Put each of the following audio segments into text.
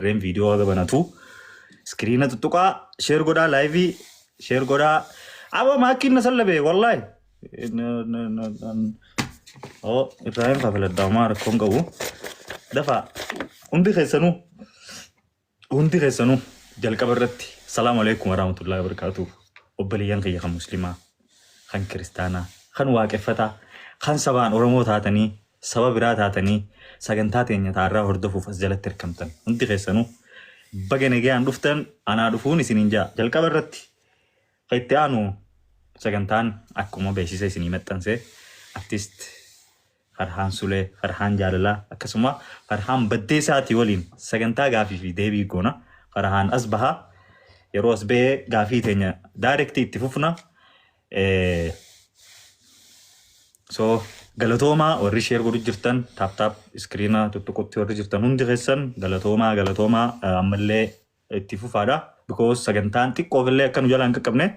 Farreen viidiyoo haga banatu. Iskiriina tuttuqaa, share godhaa, live share godhaa. Aboo maakkiin na sallabe wallaahi. Oo Ibrahim fafiladhaa homaa rakkoon qabu. Dafaa hundi keessanuu hundi keessanuu jalqaba irratti salaamu alaikum warahmatullahi wabarakatuh. Obboleeyyan kiyya kan muslimaa, kan kiristaanaa, kan waaqeffataa, kan sabaan Oromoo taatanii saba biraa taatanii sagantaa teenya taarraa hordofuuf as jalatti argamtan hundi keessanuu baga nagayaan dhuftan, anaa dhufuun isiniin ja'a. Jalqaba irratti kan itti aanu sagantaan akkuma beeksisa isinii maxxanse artist Farhaan Sulee, Farhaan Jaalalaa akkasuma Farhaan Baddeessaatii waliin sagantaa gaafii fi deebii goona. Farhaan as baha. Yeroo as bahee gaafii teenya direct itti fufna. So galatoomaa warri share godhu jirtan, tap tap iskiriina tuttuqutti warri jirtan hundi keessan galatoomaa, galatoomaa, ammallee itti fufaadha. Because sagantaan xiqqoof illee akka nu jalaan qaqqabne.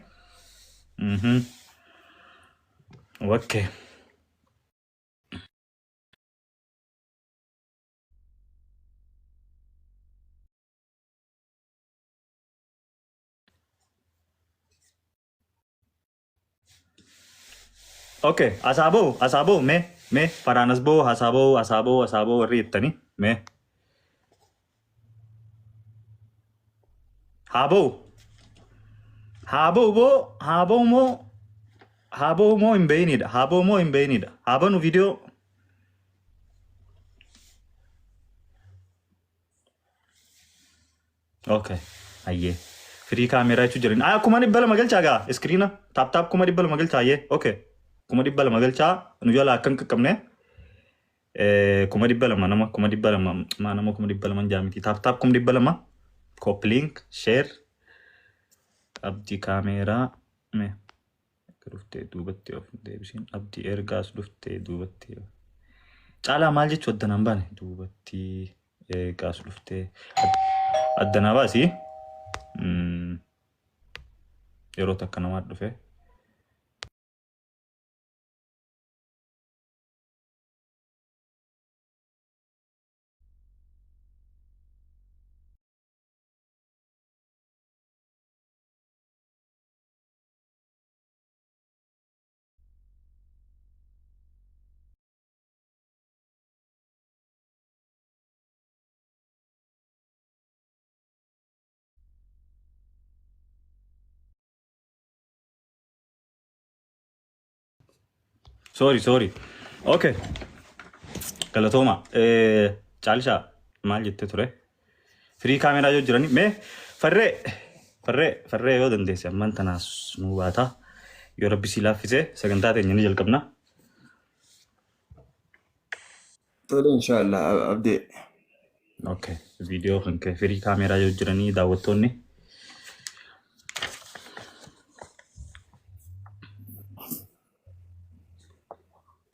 Okay. Okay, asaaboo, asaaboo, mee, mee, faraan as boo, asaaboo, asaaboo, asaaboo warri jettanii, mee. Haa ba'u. Haa ba'u boo, haa ba'u moo, haa ba'u moo hin beeyinidha. Haa ba'u moo hin beeyinidha. Haa banu viidiyoo. Okay. Ayyee. Firii kaameeraa jechuu jiran. Ah, 200,000 galchaa gaa. Iskiriina. Tap tap 200,000 galchaa ayyee. Okay. 200,000 galchaa. Nu jala akka hin qaqqabne. 200,000 nama 200,000 maa nama 200,000 jaamiti. Tap tap 200,000. Copy link share. Abdii kaameeraa. Mee. Erga dhuftee duubatti of hin deebisin. Abdii ergaas dhuftee duubatti. Caalaa maal jechuu addanaan baane? Duubatti ergaas dhuftee addanaa baasi. Yeroo takka namaa dhufe. Sorry, sorry. Okay. Galatooma. Caalishaa maal jettee ture? Firii kaameeraa yoo jirani mee farree farree farree yoo dandeesse ammaan tanaas nu baata. Yoo rabbi sii laaffise sagantaa teenya ni jalqabna. Tole inshallah abdee. Okay. Viidiyoo kan kee firii kaameeraa yoo jiranii daawwattoonni.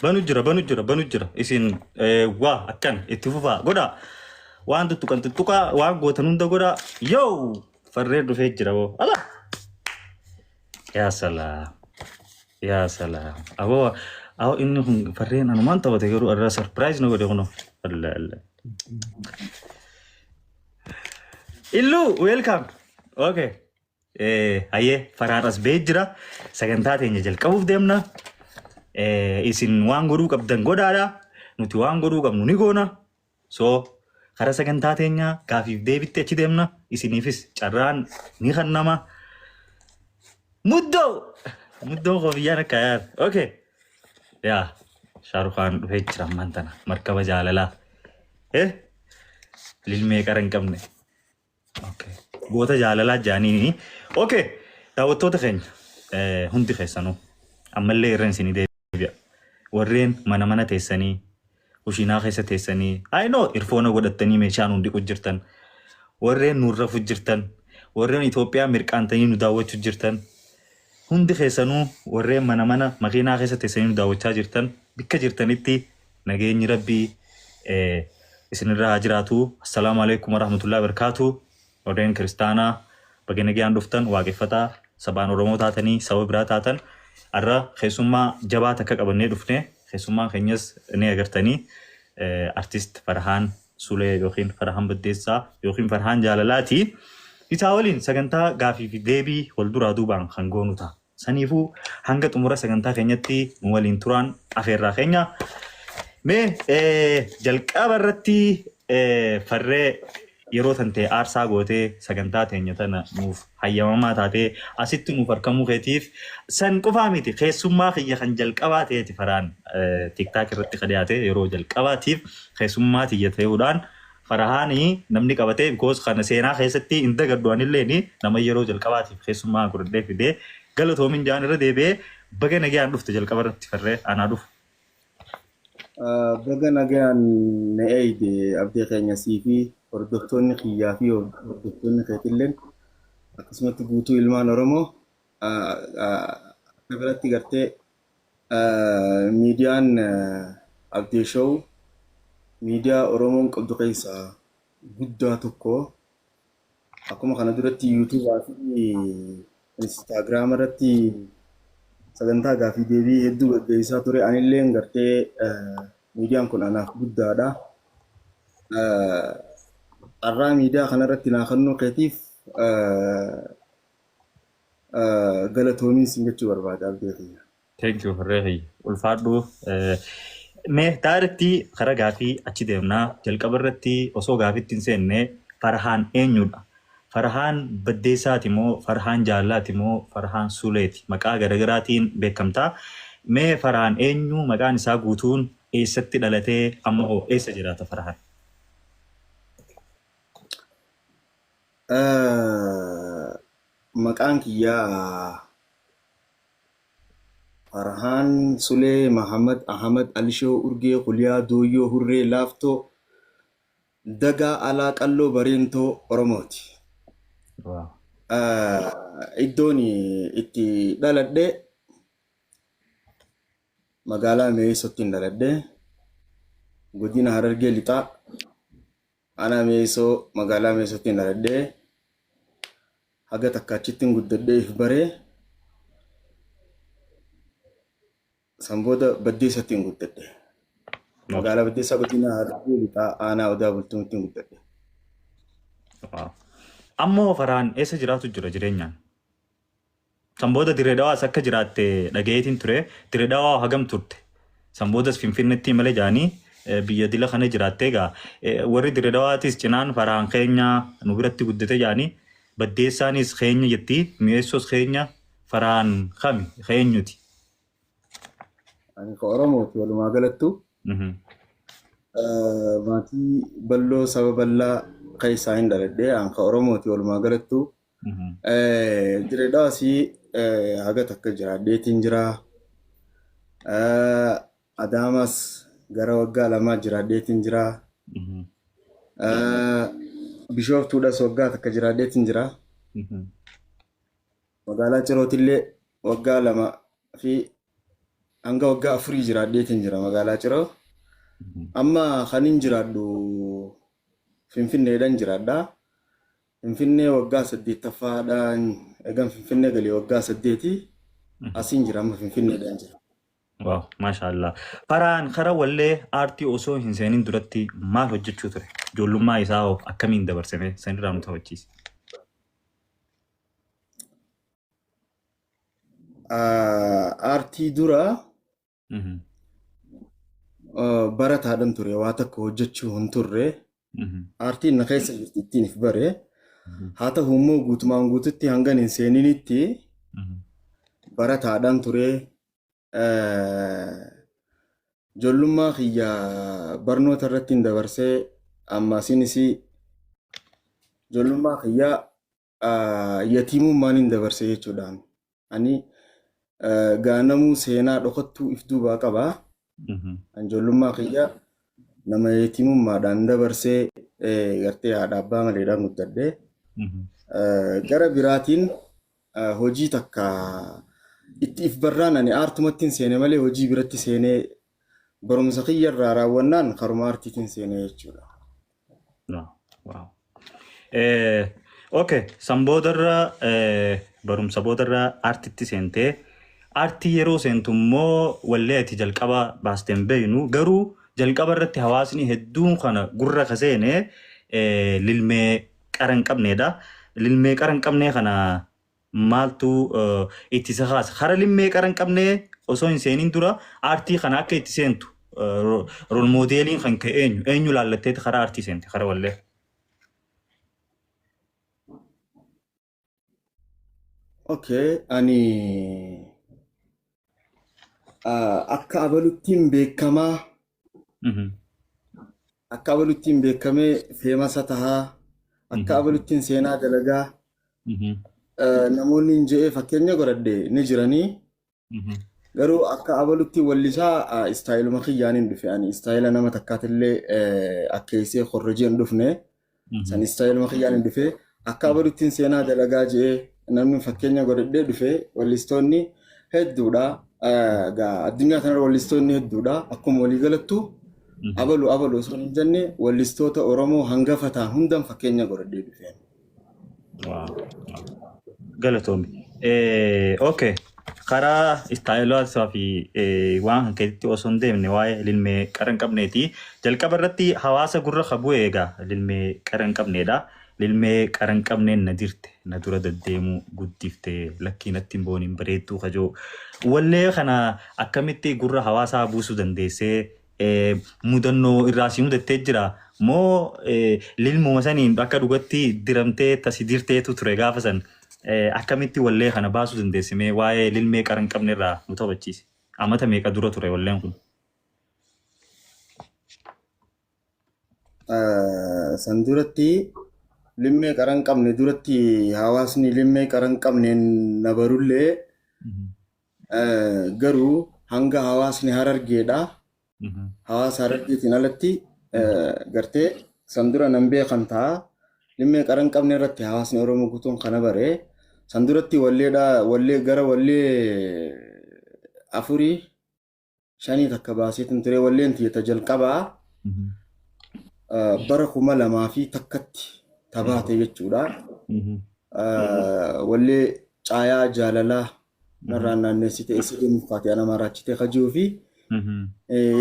Banu jira, banu jira, banu jira. Isin waa akkan itti fufaa godhaa. Waan tuttuqan tuttuqaa, waan gootan hunda godhaa. Yoo farreen dhufee jira boo. Ala! Yaa salaam. Yaa salaam. Aboo aboo inni kun farreen anumaan taphate garuu irraa surprise na godhe kunoo. Allah Allah. Illuu welcome. Okay. Hayyee faraan as ba'ee jira. Sagantaa teenya jalqabuuf deemna. Isin waan godhuu qabdan godhaadha. Nuti waan godhuu qabnu ni goona. So karaa sagantaa teenyaa gaafiif deebitti achi deemna. Isiniifis carraan ni kennama. Muddoo! Muddoo kofiyyaan akka yaad. Okay. Yaa Shaarukaan dhufee jira ammaan tana. Markaba jaalalaa. Eh? Lilmee qara hin qabne. Okay. Goota jaalalaa jaaniini. Okay. Daawwattoota keenya hundi keessanuu ammallee irra isinii deebi'a. Warreen mana mana teessanii kushiinaa keessa teessanii I know irfoona godhattanii meeshaa nuun dhiqu jirtan. Warreen nuun rafu jirtan. Warreen Itoophiyaa mirqaantanii nu daawwachuu jirtan. Hundi keessanuu warreen mana mana makiinaa keessa teessanii nu daawwachaa jirtan bikka jirtanitti nageenyi Rabbii isinirra haa jiraatu. Assalaamu alaikum warahmatullahi wabarakatuh. Warreen kiristaanaa baga nagayaan dhuftan, waaqeffataa sabaan Oromoo taatanii saba biraa taatan har'a keessummaa jabaa takka qabannee dhufne. Keessummaan keenyas ni agartanii, artist Farhaan Sulee yookiin Farhaan Baddeessaa yookiin Farhaan Jaalalaati. Isaa waliin sagantaa gaafii fi deebii wal duraa duubaan kan goonu ta'a. Saniifuu hanga xumura sagantaa keenyatti nu waliin turaan afeerraa keenya. Mee jalqaba irratti farree yeroo tan ta'e aarsaa gootee sagantaa teenya tana nuuf hayyamamaa taatee asitti nuuf argamuu keetiif, san qofaa miti, keessummaa kiyya kan jalqabaa ta'eeti. Farhaan TikTok irratti kan dhiyaate yeroo jalqabaatiif keessummaa tiyya ta'uudhaan Farahaanii namni qabatee, because kana seenaa keessatti hin dagaddu. Anilleeni nama yeroo jalqabaatiif keessummaa godhadhee fidee galatoomin jaan. Irra deebi'ee baga nagayaan dhufte. Jalqaba irratti farree, anaa dhufu. Baga nagaan na eeyde, abdii keenya. Sii fi hordoftoonni kiyyaa fi hordoftoonni keetilleen, akkasumatti guutuu ilmaan Oromoo akka biratti gartee miidiyaan Abdee Show miidiyaa Oromoon qabdu keessaa guddaa tokko. Akkuma kana duratti yuutuubaa fi Instagram irratti sagantaa gaafii deebii hedduu gaggeessaa ture. Anilleen gartee miidiyaan kun anaaf guddaadha. Carraa miidiyaa kanarratti naa kennuu keetiif galatoomiin sin jechuu barbaada, abdee kiyya. Thank you, farree kiyya. Ulfaadhu. Mee directii karaa gaafii achi deemnaa. Jalqaba irratti osoo gaafiitti hin seenne, Farhaan eenyudha? Farhaan Baddeessaati moo Farhaan Jaallaati moo Farhaan Suleeti? Maqaa garaagaraatiin beekamtaa. Mee Farhaan eenyu? Maqaan isaa guutuun, eessatti dhalatee, amma hoo eessa jiraata Farhaan? Maqaan kiyyaa Farhaan Sulee Mahamad Ahmad Alishoo Urgee Kuliyaa Dooyyoo Hurree Laaftoo Dagaa Alaa Qalloo Bareentoo Oromooti. Iddoon itti dhaladhe magaalaa Meessootti dhaladhe. Godina Harargee Lixaa, aanaa Meessoo, magaalaa Meessootti dhaladhe. Haga takka achitti guddadhee if baree, san booda Baddeessatti hin guddadhe. Magaalaa Baddeessaa, godina Harargee Lixaa, aanaa Odaa Bultuutti hin guddadhe. Ammoo Farhaan eessa jiraatu jira jireenyaan? San booda Dirree Dhawaas akka jiraatte dhagayeetiin ture. Dirree Dhawaa hagam turte? San boodas Finfinneetti malee jaanii biyya dila kana jiraatte. Egaa warri Dirree Dhawaatis cinaan Farhaan keenya nu biratti guddate jaanii, Baddeessaanis keenya jetti, Mi'eessos keenya. Farhaan kami, keenyuti? Ani ka Oromooti walumaa galattu. Maatii bal'oo, saba bal'aa keessaa hin dhaladhe. An ka Oromooti walumaa galattu. Dirree Dhawaasii haga takka jiraadheetiin jira. Adaamas gara waggaa 2 jiraadheetiin jira. Bishooftuudhas waggaa takka jiraadheetiin jira. Magaalaa Cirootillee waggaa 2 fi hanga waggaa 4 jiraadheetiin jira magaalaa Ciroo. Amma kanin jiraadhu Finfinneedhaan jiraadha. Finfinnee waggaa saddeettaffaadhaan egan Finfinnee galee waggaa 8 asiin jira, amma Finfinneedhaan jira. Wow, maashaallah. Farhaan kara wallee aartii osoo hin seenin duratti maal hojjechuu ture? Ijoollummaa isaa hoo akkamiin dabarsame? Sanirraa nu taphachiisi. Aartii dura barataadhaan ture, waa takka hojjechuu hin turre. Aartiin na keessa jirti, ittiin if bare. Haa ta'u immoo guutumaan guututti hangan hin seeninitti barataadhaan ture. Ijoollummaa kiyya barnoota irratti hin dabarsee, amma isinis ijoollummaa kiyya yatiimummaan hin dabarse jechuudhaan. Ani gaanamuu seenaa dhokattuu if duubaa qaba. Ijoollummaa kiyya nama yatiimummaadhaan dabarsee, gartee haadha abbaa maleedhaan guddadhe. Gara biraatiin hojii takka itti if barraan ani aartumatti hin seene malee, hojii biratti seenee barumsa kiyya irraa raawwannaan karuma aartiitiin seenee jechuudha. Wow. Okay, san boodarra, barumsa boodarra aartitti seentee, aartii yeroo seentu immoo wallee ati jalqaba baasteen beeynu, garuu Jalqaba irratti hawaasni hedduun kana gurra ka seene lilmee qara hin qabneedha. Lilmee qara hin qabnee kana maaltu itti isa kaasa? Kara lilmee qara hin qabnee osoo hin seenin dura aartii kana akka itti seentu role modeliin kan ka'e eenyu? Eenyu laallatteeti karaa aartii seente kara wallee? Okay, ani akka abaluttiin beekamaa akka abaluttiin beekamee famous tahaa akka abaluttiin seenaa dalagaa namoonni hin je'ee fakkeenya godhadhe ni jiranii. Garuu akka abalutti wallisaa istaayiluma kiyyaan hin dhufe, ani istaayila nama takkaatillee akkeessee korrojee hin dhufne. San istaayiluma kiyyaan hin dhufe. Akka abaluttiin seenaa dalagaa je'ee namni fakkeenya godhadhee dhufe wallistoonni hedduudha. Addunyaa kanarra wallistoonni hedduudha. Akkuma walii galattu abalu abalu osoo hin jenne wallistoota Oromoo hangafa ta'an hundan fakkeenya godhadhee dhufe. Galatoomi. Okay. Karaa istaayilaa fi waan kan keetti osoo hin deemne waa'ee lilmee qara hin qabneeti. Jalqaba irratti hawaasa gurra ka bu'e egaa lilmee qara hin qabneedha. Lilmee qara hin qabneen na dirte, na dura deddeemuu guddifte, lakkii natti hin booniin bareedduu kajoo. Wallee kana akkamitti gurra hawaasaa buusuu dandeessee, mudannoo irraa si mudattee jira moo lilmuma saniin akka dhugatti diramtee tasi dirteetu ture gaafa san, akkamitti wallee kana baasuu dandeessimee, waa'ee lilmee qara hin qabne irraa nu taphachiise. Amata meeqa dura ture walleen kun? San duratti, lilmee qara hin qabne duratti, hawaasni lilmee qara hin qabneen na barullee, garuu hanga hawaasni Harargeedha. Hawaasa Harargeetiin alatti gartee san dura nan beekan ta'a. Lilmee qara hin qabne irratti hawaasni Oromoo guutuun kana bare. San duratti walleedha, wallee gara wallee afurii shanii takka baaseetin ture. Walleen tiyya jalqabaa bara 2001tti tabaate jechuudha. Wallee caayaa jaalalaa narraan naanneessite isa deemuuf kaate ana maraachite kajuu fi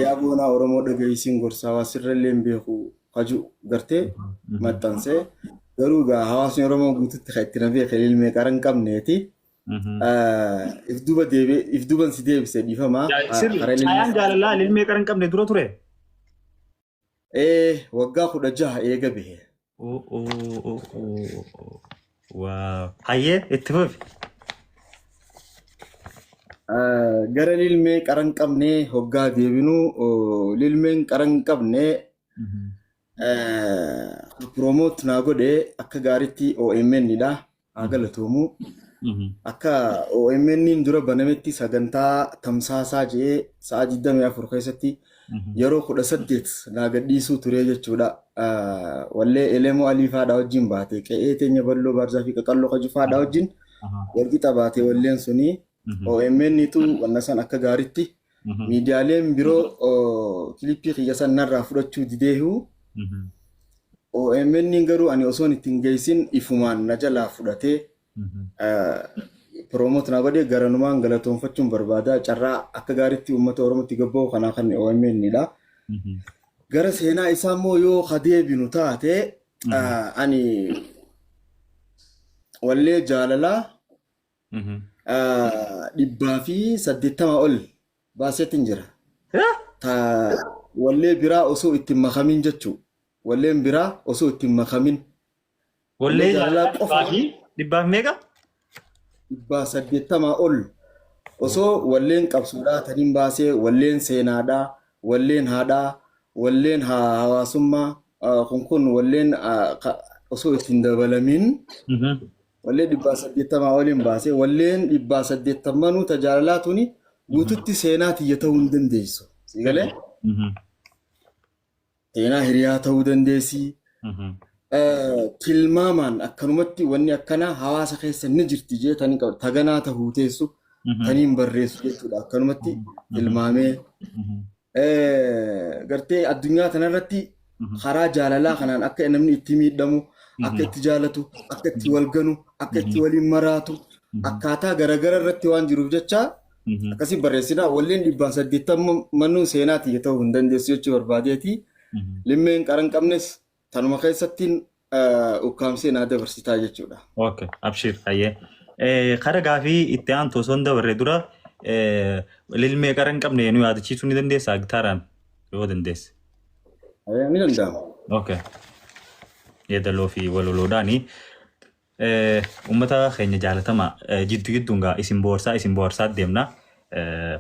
yaa boonaa Oromoo dhageessiin gorsaa waa sirrallee hin beeku kaju gartee maxxansee, garuu egaa hawaasni Oromoo guututti kan itti na beeke lilmee qara hin qabneeti. If duuba deebi'e, if duuban si deebise, dhiifama. Sirri caayaan jaalalaa lilmee qara hin qabne dura ture. Ee, waggaa 16 eega bahe. Wow. Hayyee, itti fufi. Gara lilmee qara hin qabne hoggaa deebinu, lilmeen qara hin qabne promote naa godhe akka gaariitti OMN dha. Haa galatoomu. Akka OMN dura banametti sagantaa tamsaasaa jedhee sa'a 24 keessatti yeroo 18 naa gadhiisuu ture jechuudha. Wallee Elemoo Alii faadhaa wajjin baate, qe'ee teenya bal'oo baarzaa fi qaqalloo kaju faadhaa wajjin walqixa baate walleen suni. OMN tu wanna san akka gaariitti miidiyaaleen biroo kilippii kiyya san narraa fudhachuu dideehu. OMN garuu ani osoon ittiin geessin ifumaan na jalaa fudhatee promote na godhee, garanumaan galatoonfachuun barbaada. Carraa akka gaariitti uummata Oromootti gabba'u kanaa kan OMN dha. Gara seenaa isaa immoo yoo ka deebinu taate, ani wallee jaalalaa 180 ol baaseetiin jira. Ta wallee biraa osoo ittiin makamin jechuu. Walleen biraa osoo ittiin makamin. Wallee jaalalaa qofa. Dhibbaaf meeqa? 180 ol osoo walleen qabsoodhaa taniin baasee, walleen seenaadhaa, walleen haadhaa, walleen hawaasummaa kun kun walleen osoo ittiin dabalamin wallee 180 oliin baasee. Walleen 180nuu tajaalalaa tuni guututti seenaa tiyya ta'uu hin dandeessu. Si galee? Seenaa hiriyaa ta'uu dandeessi. Tilmaamaan akkanumatti wanni akkanaa hawaasa keessa ni jirti jeetanii qabu. Taganaa tahuu teessu taniin barreessu jechuudha. Akkanumatti tilmaamee gartee addunyaa kanarratti karaa jaalalaa kanaan akka namni itti miidhamu, akka itti jaalatu, akka itti wal ganu, akka itti waliin maraatu, akkaataa garagara irratti waan jiruuf jecha. Akkasii barreessinaa walleen 180nuu seenaa tiyya ta'uu hin dandeessu jechuu barbaadeeti. Limmeen qara hin qabnes tanuma keessattiin ukkaamsee naa dabarsitaa jechuudha. Okay, abshir, hayyee. Kara gaafii itti aantu osoo hin dabarre dura lilmee qara hin qabne nu yaadachiisuu ni dandeessaa gitaaraan yoo dandeesse? Hayyee, ni danda'ama. Okay. Yeedaloo fi waloloodhaani. Uummata keenya jaalatamaa, jiddu jidduun gaa isin boharsaa deemna.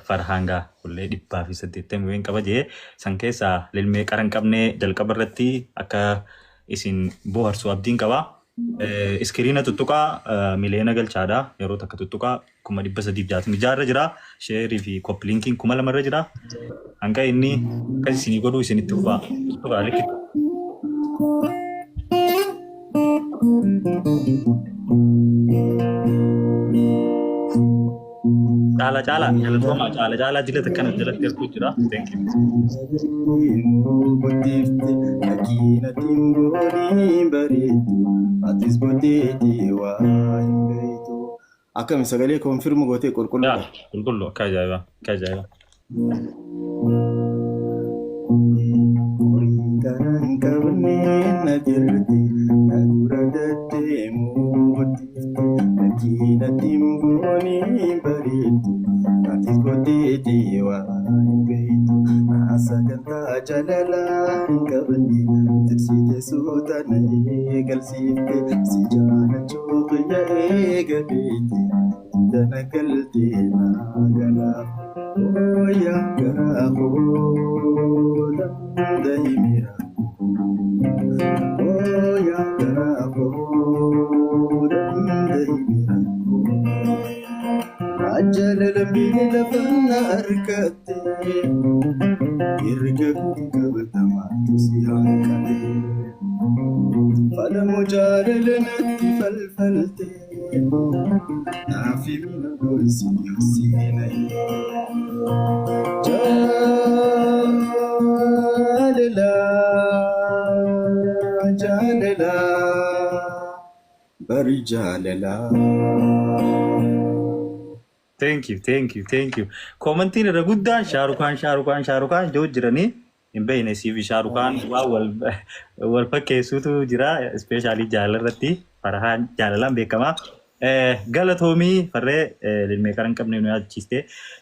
Farhaan gaa wallee 180 wayin qaba jee, san keessaa lilmee qara hin qabne jalqaba irratti akka isin boharsu abdiin qaba. Iskiriina tuttuqaa miliyoona galchaadha. Yeroo takka tuttuqaa 366,000 irra jira. Sheerii fi copy linkiin 2000 irra jira. Hanga inni akkas isinii godhuu isinitti fufaa. Tuttuqaa likki. Caala caala galatoomaa, caala caalaa dila takkana jalatti erguu jira. Thank you. Guddifte dhaqiina timboonii bareeddu, atis godheeti waa hin beektu. Akkami, sagalee confirm gootee, qulqulluudha? Yaa, qulqullu, akka ajaa'ibaa, akka ajaa'ibaa. Horii garaa hin qabne na jirti, na dura deddeemuu guddifte dhaqiina timboonii bareeddu, atis godheeti waa hin beektu. Sagantaa jaalalaa hin qabne tirsite, suuta na eegalsiifte, si jaalachuu kiyya eegaleeti dana galtee na galaafte. Ooyaa garaa koo danda'imira. Ooyaa garaa koo danda'imira. Jaalala biyya lafaan argatte, erga qabatamaatu si hanqate. Falamu jaalala natti falfalte, naaf himina gosi seenaa. Jaalala, jaalala, bari jaalala. Thank you, thank you, thank you. Commentiin irra guddaan Shaarukaan, Shaarukaan, Shaarukaan joo jiranii hin beekne. Siif Shaarukaan waan wal fakkeessuutu jira. Especially jaalala irratti Farhaan jaalalaan beekamaa. Galatoomii farree, lilmee qara hin qabne nu yaadachiiste.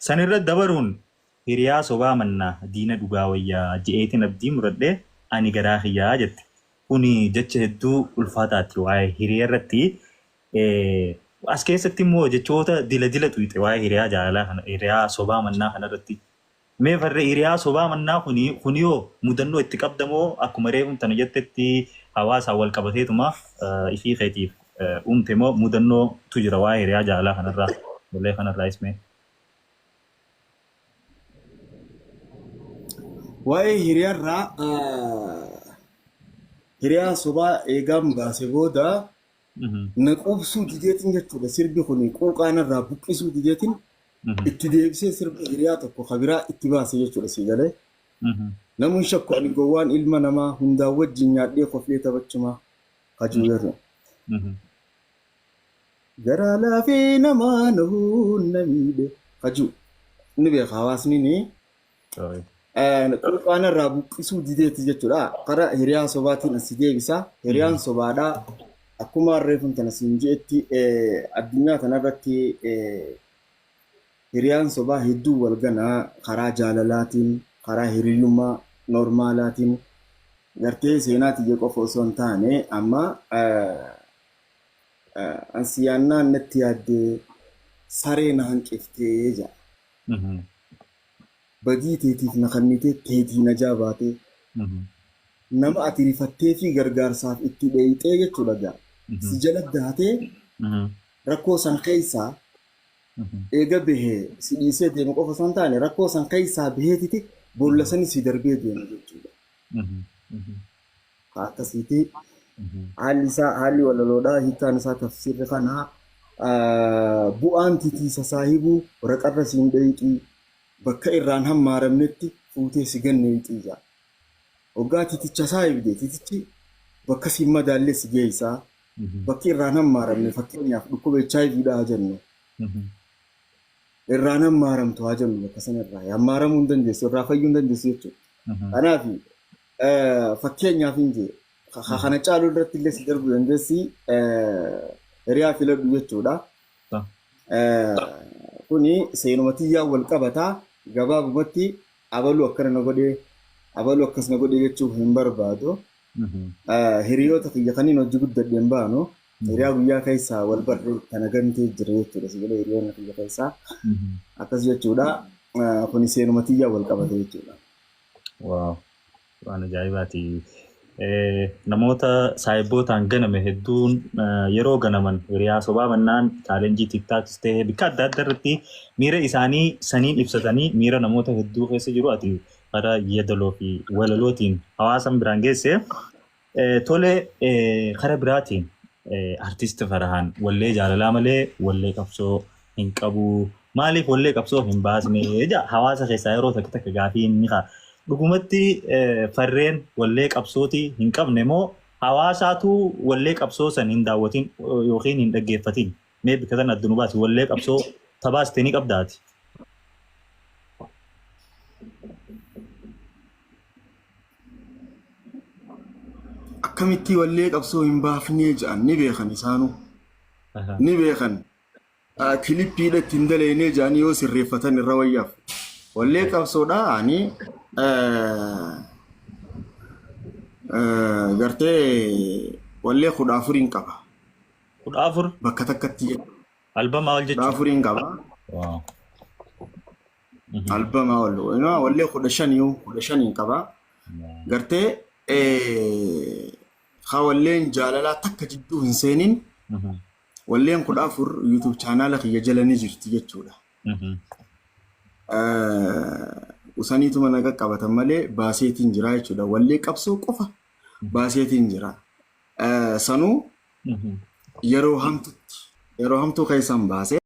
Sanirra dabaruun hiriyaa sobaa mannaa diina dhugaa wayyaa je'eetiin abdii muradhee ani garaa kiyyaa jette. Kuni jecha hedduu ulfaataati waa'ee hiriyaa irratti. As keessatti immoo jechoota dila dila tuyxe waa'ee hiriyaa jaalalaa kana, hiriyaa sobaa mannaa kana irratti. Mee farree, hiriyaa sobaa mannaa kuni yoo mudannoo itti qabdamoo, akkuma reefum tana jettetti hawaasaan wal qabateetuma ifii keetiif uumte moo mudannootu jira waa'ee hiriyaa jaalalaa kanarraa, wallee kanarraa ismee? Waa'ee hiriyaarraa, hiriyaa sobaa eegaan baase booda na quubsuu dideetiin jechuudha. Sirbi kun quuqaan irraa buqqisuu dideetiin itti deebisee sirba hiriyaa tokko kabiraa itti baase jechuudha, sii galee. Namuun shakku ani gowwaan ilma namaa hundaan wajjin nyaadhee koflee taphachumaa hajuu yeroo. Garaa laafee namaa nahuun na miidhe hajuu ni beeka hawaasni ni. Quuqaan irraa buqqisuu dideeti jechuudha. Karaa hiriyaa sobaatiin asi deebisa. Hiriyaan sobaadhaa akkuma reefuun tana siin je'etti, addunyaa kanarratti hiriyaan sobaa hedduu wal ganaa, karaa jaalalaatiin, karaa hiriyyummaa normaalaatiin, gartee seenaa tiyya qofa osoo hin taane, amma ansi yaannaan natti yaaddee saree na hanqiftee jedha. Badii teetiif na kannitee teetii najaa baatee, nama ati rifattee fi gargaarsaaf itti dheeyxee jechuudha gaa. Si jala dahatee rakkoo san keessaa eega bahee si dhiisee deemu qofa osoo hin taane, rakkoo san keessaa baheetiti boolla sani si darbee deema jechuudha. Akkasiiti haalli isaa, haalli walaloodhaa, hiikkaan isaa, tafsirri kanaa, bu'aan titiisa saahibuu raqarra siin dheeyxii, bakka irraan hammaaramnetti fuutee si ganneeyxii jaa. Hoggaa titicha saahibde, titichi bakka siin madaallee si geessaa. Bakki irraan hammaaramne, fakkeenyaaf dhukkuba HIV dhaa jennu. Irraan hammaaramtu haa jennu bakka sanarraa. Hammaaramuu hin dandeessu, irraa fayyuu hin dandeessu jechuudha. Kanaaf fakkeenyaaf hin jee kana caaluu irratti illee si darbuu dandeessi, hiriyaa filadhu jechuudha. Kuni seenuma tiyyaan wal qabataa. Gabaabumatti abaluu akkana na godhee, abaluu akkas na godhee jechuu hin barbaadu. Hiriyoota kiyya kaniin hojii guddadhe hin baanu. Hiriyaa guyyaa keessaa wal barree kana gantee jira jechuudha. Si galee hiriyoonni kiyya keessaa akkas jechuudha. Kuni seenuma tiyyaan wal qabata jechuudha. Wow. Waan ajaa'ibaati. Namoota saayibbootaan ganame hedduun yeroo ganaman hiriyaa sobaa mannaan challenge TikTokis ta'ee bakka adda addaa irratti miira isaanii saniin ibsatanii miira namoota hedduu keessa jiru ati karaa yeedaloo fi walalootiin hawaasan biraan geesse. Tole, karaa biraatiin artist Farahaan wallee jaalalaa malee wallee qabsoo hin qabu. Maaliif wallee qabsoo hin baasne jedha hawaasa keessaa yeroo takka takka gaafii inni ka'a. Dhugumatti farreen wallee qabsootii hin qabne moo hawaasaatu wallee qabsoo san hin daawwatin yookiin hin dhaggeeffatin? Mee bikka tan adda nu baasi, wallee qabsoo tabaaste ni qabdaati. Akkamitti wallee qabsoo hin baafnee jedhan ni beekan isaanuu. Ni beekan. Kilippiidha ittiin dalaynee jedhanii yoo sirreeffatan irra wayyaaf. Wallee qabsoodha ani gartee wallee 14n qaba. 14? Bakka takkatti jechuudha. Albamaa ol Kudha jechuudha. afuriin qaba. Albamaa ol. Wallee 15 yoo 15n qaba. Gartee haa walleen jaalalaa takka jidduu hin seenin walleen 14 YouTube channel kiyya jala ni jirti jechuudha. Usaniituma na qaqqabatan malee baaseetiin jira jechuudha. Wallee qabsoo qofa baaseetiin jira. Sanuu yeroo hamtutti, yeroo hamtuu keessan baasee.